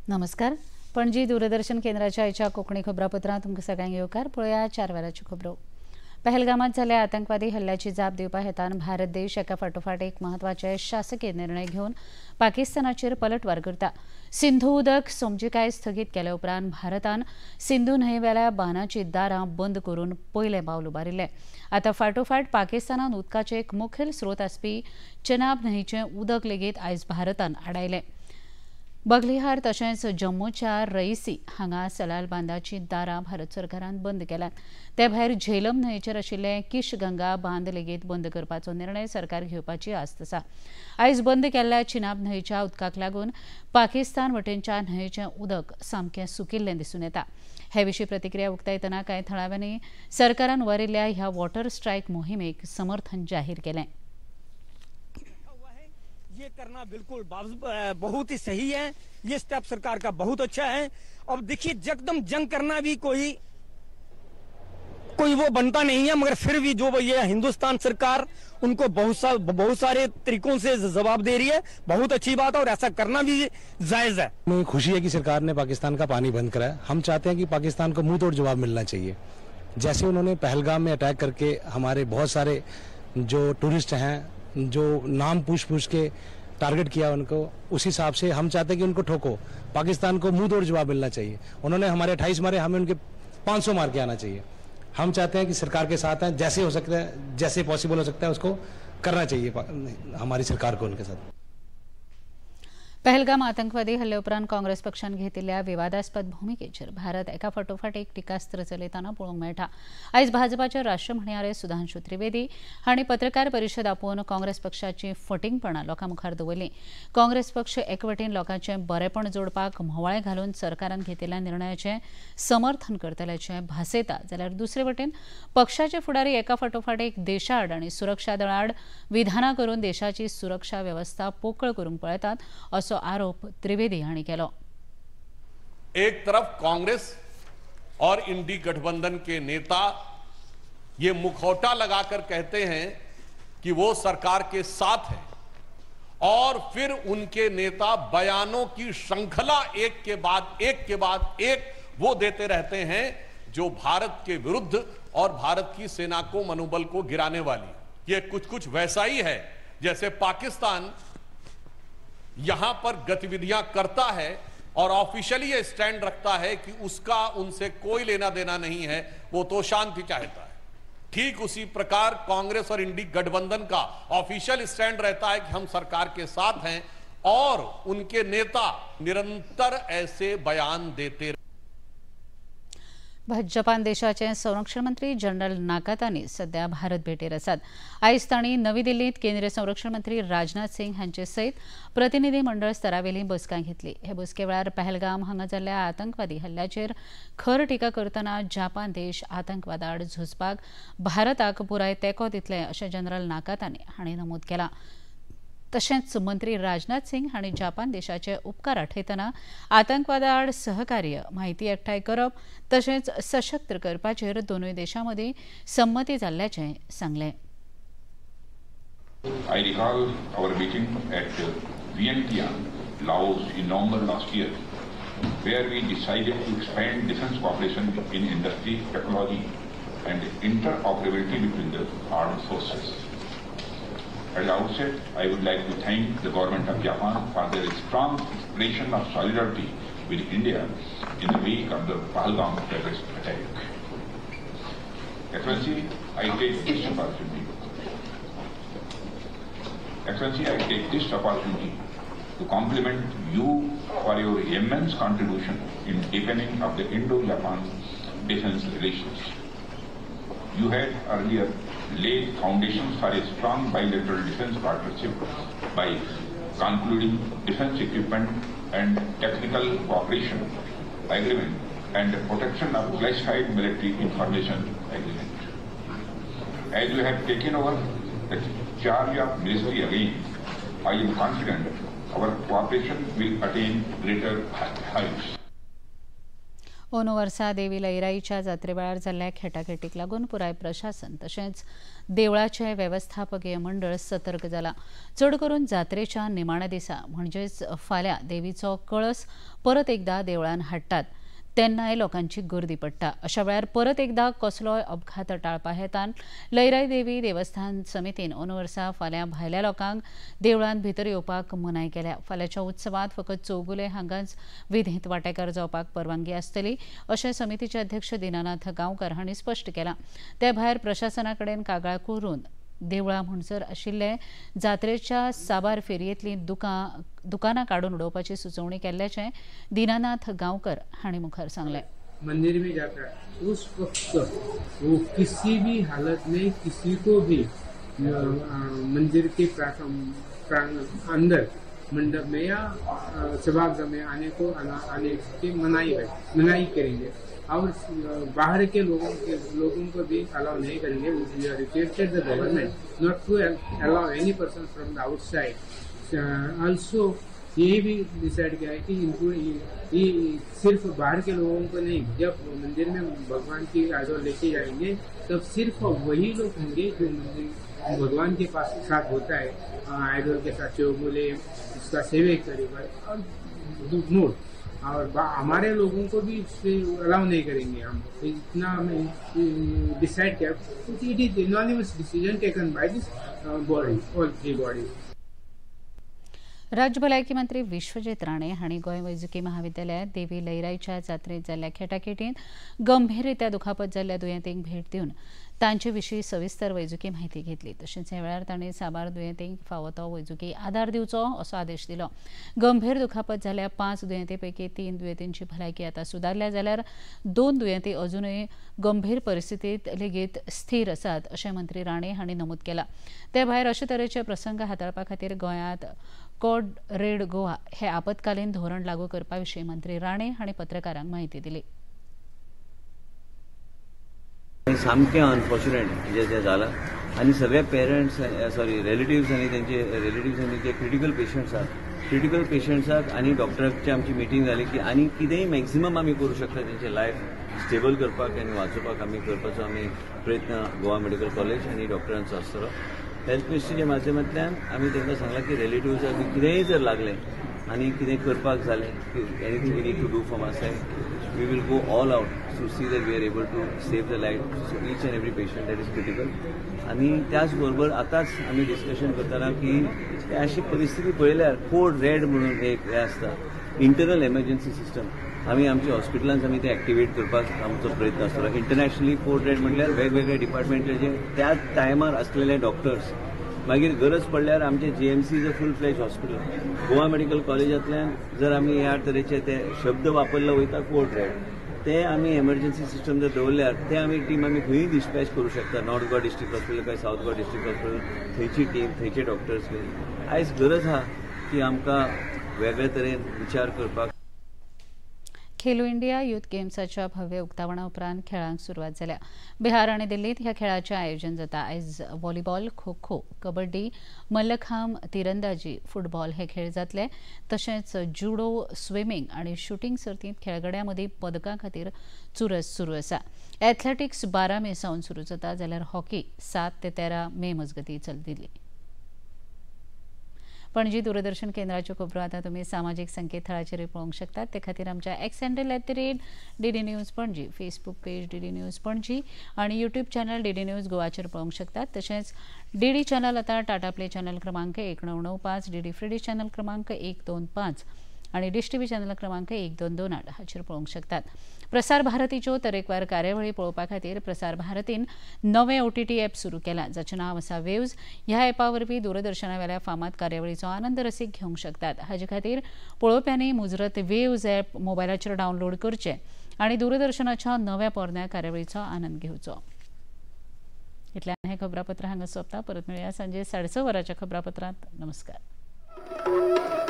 नमस्कार, पणजी दूरदर्शन केंद्राच्या आयच्या कोंकणी खबरापत्रांत तुमकां सगळ्यांक येवकार. पळोवया 4 वरांच्यो खबरो. पहलगामात जाल्ल्या आतंकवादी हल्ल्याची जाप दिवपा हेतान भारत देश एका फाटोफाट एक म्हत्वाचे शासकीय निर्णय घेवन पाकिस्तानाचेर पलटवार करता. सिंधू उदक समजिकाय स्थगीत केल्या उपरांत भारतान सिंधू न्हंयेवेल्या बांदाची दारां बंद करून पयलें पावल उबारिल्लें. आतां फाटोफाट पाकिस्तानान उदकाचे एक मुखेल स्रोत आसपी चेनाब न्हंयेचें उदक लेगीत आयज भारतान आडायलें. बगलिहार तशेंच जम्मूच्या रईसी हांगा सलाल बांदाची दारां भारत सरकारान बंद केल्यात. ते भायर झेलम न्हंयेचेर आशिल्ले किशगंगा बांद लेगीत बंद करपाचो निर्णय सरकार घेवपाची आस्त आसा. आयज बंद केल्ल्या चिनाब न्हंयेच्या उदकाक लागून पाकिस्तान वटेनच्या न्हंयेचें उदक सामकें सुकिल्लें दिसून येता. हे विशीं प्रतिक्रिया उक्तायतना कांय थळाव्यांनी सरकारान उबारिल्ल्या ह्या वॉटर स्ट्रायक मोहिमेक समर्थन जाहीर केलें. ये करना बिल्कुल बहुत ही सही है. ये स्टेप सरकार का बहुत अच्छा है. अब देखिए, जकदम जंग करना भी कोई कोई वो बनता नहीं है, मगर फिर भी जो ये हिंदुस्तान सरकार उनको बहुत सारे तरीकों से जवाब दे रही है, बहुत अच्छी बात है और ऐसा करना भी जायज है. मुझे खुशी है कि सरकार ने पाकिस्तान का पानी बंद कराया. हम चाहते हैं कि पाकिस्तान को मुंह तोड़ जवाब मिलना चाहिए. जैसे उन्होंने पहलगाम में अटैक करके हमारे बहुत सारे जो टूरिस्ट हैं, जो नाम पूछ पूछ के टारगेट किया उनको, उस हिसाब से हम चाहते हैं कि उनको ठोको. पाकिस्तान को मुंह तोड़ जवाब मिलना चाहिए. उन्होंने हमारे 28 मारे, हमें उनके 500 मार के आना चाहिए. हम चाहते हैं कि सरकार के साथ हैं, जैसे हो सकता है, जैसे पॉसिबल हो सकता है उसको करना चाहिए हमारी सरकार को उनके साथ. पहलगाम आतंकवादी हल्ले उपरांत काँग्रेस पक्षान घेतिल्ल्या विवादास्पद भूमिकेचेर भारत एका फाटोफाट एक टिकास्त्र चलयतना पळोवंक मेळटा. आयज भाजपाचे राष्ट्र म्हणयारे सुधांशु त्रिवेदी हांणी पत्रकार परिशद आपोवन काँग्रेस पक्षाची फटींगपणां लोकां मुखार दवरलीं. काँग्रेस पक्ष एकवटेन लोकांचें बरेपण जोडपाक म्होंवाळे घालून सरकारान घेतिल्ल्या निर्णयाचें समर्थन करतल्याचें भासयता, जाल्यार दुसरे वटेन पक्षाचे फुडारी एका फाटोफाट एक देशाआड आनी सुरक्षा दळाआड विधानां करून देशाची सुरक्षा वेवस्था पोकळ करूंक पळयतात असो आरोप त्रिवेदी हांणी केलो. एक तरफ कांग्रेस और इंडी गठबंधन के नेता ये मुखौटा लगाकर कहते हैं कि वो सरकार के साथ हैं, और फिर उनके नेता बयानों की श्रृंखला एक के बाद एक के बाद एक वो देते रहते हैं जो भारत के विरुद्ध और भारत की सेना को मनोबल को गिराने वाली। ये कुछ कुछ वैसा ही है जैसे पाकिस्तान यहां पर गतिविधियां करता है और ऑफिशियली ये स्टैंड रखता है कि उसका उनसे कोई लेना देना नहीं है, वो तो शांति चाहता है। ठीक उसी प्रकार कांग्रेस और इंडी गठबंधन का ऑफिशियल स्टैंड रहता है कि हम सरकार के साथ हैं, और उनके नेता निरंतर ऐसे बयान देते। जपान देशाचे संरक्षण मंत्री जनरल नाकातानी सध्या भारत भेटेर आसात. आयज तांणी नवी दिल्लीत केंद्रीय संरक्षण मंत्री राजनाथ सिंग हांचे सयत प्रतिनिधी मंडळ स्तरावेली बसका घेतली. हे बसके वेळार पहलगाम हांगा जाल्ल्या आतंकवादी हल्ल्याचेर खर टिका करतना जपान देश आतंकवादाआड झुजपाक भारताक पुराय तेंको दितले अशें जनरल नाकातानी हांणी नमूद केलां. तशेंच मंत्री राजनाथ सिंग हांणी जपान देशाचे उपकार आठयतना आतंकवादाआड सहकार्य, माहिती एकठांय करप तशेंच सशक्त करपाचेर दोनूय देशां मदीं संमती जाल्ल्याचें सांगलें. I recall our meeting at Vientiane, Laos in November last year, where we decided to expand defense cooperation in industry, technology and interoperability between the armed forces. At the outset, I would like to thank the government of Japan for their strong expression of solidarity with India in the wake of the Pahalgam terrorist attack. Excellency, I take this opportunity. Excellency, I take this opportunity to compliment you for your immense contribution in deepening of the Indo-Japan defense relations. You had earlier laid foundations for a strong bilateral defense partnership by concluding defense equipment and technical cooperation agreement and the protection of classified military information agreement. As you have taken over the charge of ministry again, I am confident our cooperation will attain greater heights. अंदू वर्सा देवी लईराईच्या जात्रे वेळार जाल्ल्या खेटाखेटीक लागून पुराय प्रशासन तशेंच देवळाचें वेवस्थापकीय मंडळ सतर्क जाला। चड करून जात्रेच्या निमाण्या दिसा म्हणजेच फाल्यां देवीचो कळस परत एकदा देवळान हाडटात तेन्नाय लोकांची गर्दी पडटा। अशा वेळार परत एकदा कसलोय अपघात टाळपा हेतान लईराई देवी देवस्थान समितीन अंदू वर्सा फाल्यां भायल्या लोकांक देवळांत भितर येवपाक मनाय केल्या। फाल्यांच्या उत्सवांत फकत चौगुले हांगाच विधींत वांटेकार जावपाक परवानगी आसतली अशें समितीचे अध्यक्ष दीनानाथ गांवकर हांणी स्पश्ट केलां। ते भायर प्रशासना कडेन कागाळ करून देवळां म्हणसर आशिल्ले जात्रेच्या साबार फेरयेंतली दुकानां काडून उडोवपाची सुचोवणी केल्ल्याचें दीनानाथ गांवकर हांणी मुखार सांगलें। मंदिर में जाता है उस वक्त वो किसी भी हालत में किसी को भी मंदिर के अंदर मंडप में या सभागृह में आने की मनाही करेंगे और बाहर के लोगों को भी अलाउ नहीं करेंगे। We are requested the government not to allow any person from the outside. Also ये भी डिसाइड किया है कि इनको ये सिर्फ बाहर के लोगों को नहीं, जब मंदिर में भगवान की आइडोल लेके जाएंगे तब सिर्फ वही लोग होंगे जो मंदिर भगवान के पास साथ होता है, आइडोल के साथ चौगुले उसका सेवे करेगा और मोर, और हमारे लोगों को भी अलाउ नहीं करेंगे। हम इतना हमें डिसाइड किया। It is unanimous decision taken by this body, all three bodies. राज्य भलायकी मंत्री विश्वजीत राणे हांणी गोंय वैजकी महाविद्यालयांत देवी लईराईच्या जात्रेंत जाल्ल्या खेटाखेटींत गंभीररित्या दुखापत जाल्ल्या दुयेंतींक भेट दिवन तांचे विशीं सविस्तर वैजकी म्हायती घेतली। तशेंच ह्या वेळार तांणी साबार दुयेंतींक फावो तो वैजकी आदार दिवचो असो आदेश दिलो। गंभीर दुखापत जाल्ल्या 5 दुयेंती पैकी 3 दुयेंतींची भलायकी आतां सुदारल्या जाल्यार 2 दुयेंती अजुनूय गंभीर परिस्थितींत लेगीत स्थीर आसात अशें मंत्री राणे हांणी नमूद केलां। ते भायर अशे तरेचे प्रसंग हाताळपा खातीर गोंयांत कोड रेड गोवा हे आपत्कालीन धोरण लागू करपा विशीं मंत्री राणे हांणी पत्रकारांक म्हायती दिली। सामकें अनफॉर्च्युनेट जे जें जालां आनी सगळे पेरंट्स सॉरी रिलेटिव्स आनी तेंचे रिलेटिव्स आनी जे क्रिटिकल पेशंट्स आहात, क्रिटिकल पेशंट्साक आनी डॉक्टराची आमची मिटींग जाली की आनी कितेंय मॅक्झिमम आमी करूं शकता तेंचे लायफ स्टेबल करपाक आनी वाचोवपाक आमी करपाचो आमी प्रयत्न गोवा मेडिकल कॉलेज आनी डॉक्टरांचो आसतलो। हेल्थ मिनिस्ट्रीच्या माध्यमांतल्यान आमी तांकां सांगलां की रिलेटिव्साक कितेंय जर लागलें आनी कितें करपाक जालें, anything we need to do from our side, we will go all out to see that we are able to save the life so each and every patient that is critical. आनी त्याच बरोबर आतांच आमी discussion करतना की अशी परिस्थिती पळयल्यार कोड रेड म्हणून एक हें आसता, इंटरनल एमर्जन्सी सिस्टम, आमी आमच्या हॉस्पिटलांत आमी ते एक्टिवेट करपाक आमचो प्रयत्न आसतलो। इंटरनॅशनली कोड रेड म्हणल्यार वेगवेगळे डिपार्टमेंटाचे त्याच टायमार आसलेले डॉक्टर्स, मागीर गरज पडल्यार आमचे GMC is a full fledge hospital, Goa medical कॉलेजांतल्यान जर आमी ह्या तरेचे ते शब्द वापरले वयता कोड रेड, ते आमी एमर्जन्सी सिस्टम जर दवरल्यार ते आमी टीम आमी खंयूय डिस्पॅच करूं शकता, नॉर्थ गोवा डिस्ट्रिक्ट हॉस्पिटल काय सावथ गोवा डिस्ट्रिक्ट हॉस्पिटल, थंयची टीम थंयचे डॉक्टर्स। आयज गरज आहा की आमकां वेगळे तरेन विचार करपाक। खेलो इंडिया युथ गेम्साच्या भव्य उक्तावणा उपरांत खेळांक सुरवात जाल्या। बिहार आनी दिल्लीत ह्या खेळाचें आयोजन जाता। आयज व्हॉलीबॉल, खो खो, कबड्डी, मल्लखांब, तिरंदाजी, फुटबॉल हे खेळ जातले। तशेंच जुडो, स्विमींग आनी शुटींग सर्तींत खेळगड्यां मदीं पदकां खातीर चुरस सुरू आसा। एथलेटिक्स 12 मे सावन सुरू जाता जाल्यार हॉकी 7 ते 13 मे मजगतीं चलतली। पणजी दूरदर्शन केंद्राच्यो खबरो आतां तुमी सामाजीक संकेतथळाचेर पळोवंक शकतात। ते खातीर आमच्या X handle @DD News Panaji, Facebook page DD News Panaji आनी यूट्यूब चॅनल डीडी न्यूज गोवाचेर पळोवंक शकतात। तशेंच डीडी चॅनल आतां टाटा प्ले चॅनल क्रमांक 1995, डीडी फ्री चॅनल क्रमांक 125 आनी डिश टीव्ही चॅनल क्रमांक 1228 हाचेर पळोवंक शकतात। प्रसार भारतीच्यो तरेकवार कार्यावळी पळोवपा खातीर प्रसार भारतीन नवें OTT app सुरू केलां जाचें नांव आसा वेव्ज। ह्या ॲपा वरवीं दूरदर्शना वेल्या फामाद कार्यावळीचो आनंद रसीक घेवंक शकतात। हाजे खातीर पळोवप्यांनी मुजरत वेव्ज ॲप मोबायलाचेर डावनलोड करचें आनी दूरदर्शनाच्या नव्या पोरण्या कार्यावळीचो आनंद घेवचो। इतल्यान हें खबरापत्र हांगा सोंपता। परत मेळया सांजे 6:30 वरांच्या खबरापत्रांत। नमस्कार।